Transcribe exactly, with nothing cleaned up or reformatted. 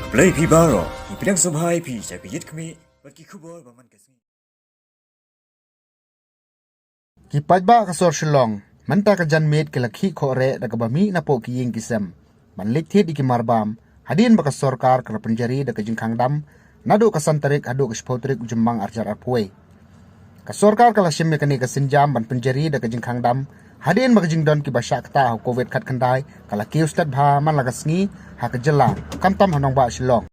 Blei phi baroh, ngi pdiang sngewbha ïa phi sha ka Ïit Khmih bad ki khubor ba man ka sngi. Ki paidbah ka sor Shillong mynta ka janmiet ki la khih khohreh da kaba mih napoh ki ïing ki sem ban leit thied ïa ki marbam hadien ba ka sorkar ka la pynjari da ka jingkhang dam naduh ka san tarik haduh ka shiphew tarik u Jymmang arhajar arphew wei. Ka sorkar ka la shim ïa kane ka sienjam ban pynjari da ka jingkhang dam hadien ba ka jingdon kiba shah ktah ha u Covid khatkhyndai ka la kiew stet bha man la ka sngi ha ka jylla, khamtam ha nongbah Shillong.